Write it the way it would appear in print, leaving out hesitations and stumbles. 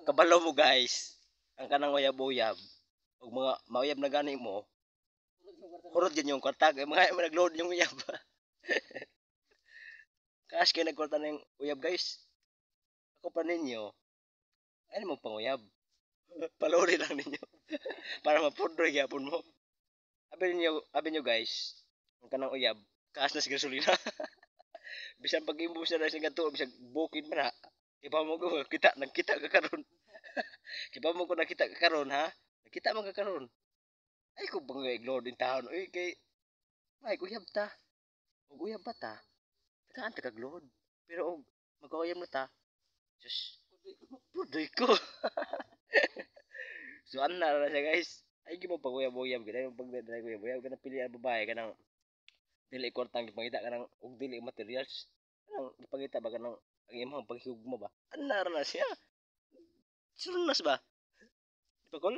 Kabalo mo, guys. Ang kanang uyab-uyab. Ug mga mauyab na gani mo, hurot gyud yung kwarta kay mga nagload yung uyab. Cash kay nagkwarta ng uyab, guys. Ako pa ninyo, ano mo panguyab? Palori lang ninyo para mapudroy gyapon mo. Abi ninyo, guys, ang kanang uyab, cash na sa gasolina. Bisan pag imo sa na sa bisag bukid man ha. Iba mo ko kita nagkita ka karon. Kiba mo ko nakita ka karon, ha? Nakita man ka karon. Ay ko bang i-load in town oy kay ay uyab ta. Ug uyab ba ta? Tagaan ta kag load. Pero og magkauyab na ta. Sus. Pudoy ko. So ana na siya, guys. Ay mo pag uyab-uyab gid ay pag dili uyab-uyab kanang pili ang babae kanang dili kwartang gipangita kanang og dili materials. Kanang gipangita ba kanang ang imong paghigugma ba? Ana ra na siya. Sunas ba? Di ba, Kol?